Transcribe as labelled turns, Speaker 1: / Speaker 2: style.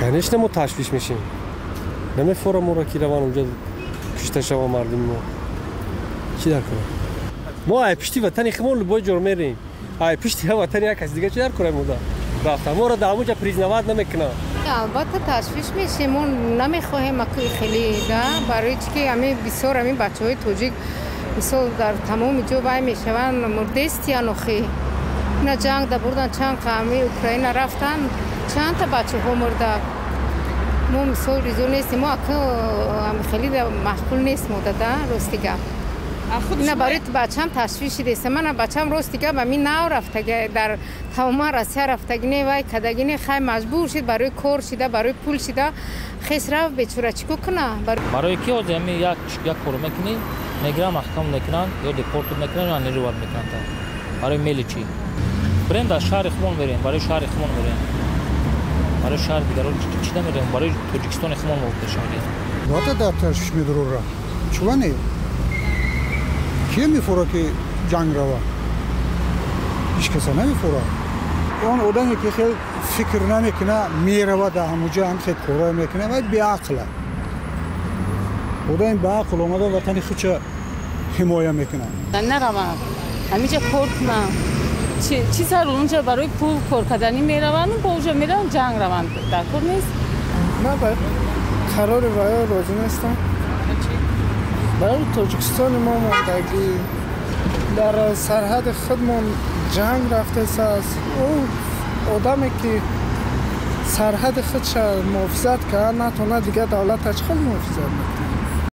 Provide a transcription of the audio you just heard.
Speaker 1: Конечно, мо ташвиш мешем. Намефора моро ки раван онҷо кушта шава мардуми мо. Чӣ дар кора? Мо ай пишти ватани худмон любой ҷор мерем. Ай пишти ватани як каси дига чӣ дар кора мода? Рафта моро дар ҳамонҷа признавать намекунанд.
Speaker 2: Албатта, ташвиш мешем. Мо намехоҳем хеле да, барои чи ки ами бисёр ами бачаҳои тоҷик, мисол, дар тамоми ҷо вай мешаванд, мурдестиян. Охи, ина ҷанг да бурдан, чанд ами Украина рафтан, чандта бачаҳо мурда. Мо, мисол, ризо нестем. Мо ака хеле маъқул нест модада, рости гап. Ина барои бачам ташвиш шидеста. Мана бачам, рости гап, ами нав рафтаги, дар тамоман Россия рафтаги не, вай кадаги не. Хай, маҷбур шид, барои кор шида, барои пул шида хес рафт, бечора, чӣ ко куна?
Speaker 3: Барои ки ҳозир ами як коро мекунӣ, мегиранд, маҳкам мекунанд, ё депортут мекунанд, ё аннировать мекунанд. Барои мели чӣ бирем? Дар шаҳри худмон мерем, барои шаҳри худмон мерем, барои шаҳри дигаро чӣ намерем? Барои Тоҷикистони худмон мо пеш мерем.
Speaker 4: Албатта, дар ташвиш медурора. Чува не? Кие мефора, ки ҷанг рава? Ҳеҷ каса намефора. Он одаме ки хел фикр намекуна, мерава, дар ҳамуҷа ҳам хел корое мекуна, вай беақла. Одами беақл омада ватани худша ҳимоя мекунад.
Speaker 5: Наравам, ҳамиҷа кор кунам. Чӣ зарур унҷа? Барои пул кор карданӣ мераванд, бо уҷа мераванд, ҷанг раванд, дар кор нест.
Speaker 6: Ман ба қарори ваё розӣ нестам. Барои Тоҷикистони мо мондагӣ, дар сарҳади худмон ҷанг рафтааст. Ӯ одаме ки сарҳади худша муҳофизат кард натавонад, дигар давлата чӣ хел муҳофизат мекунад?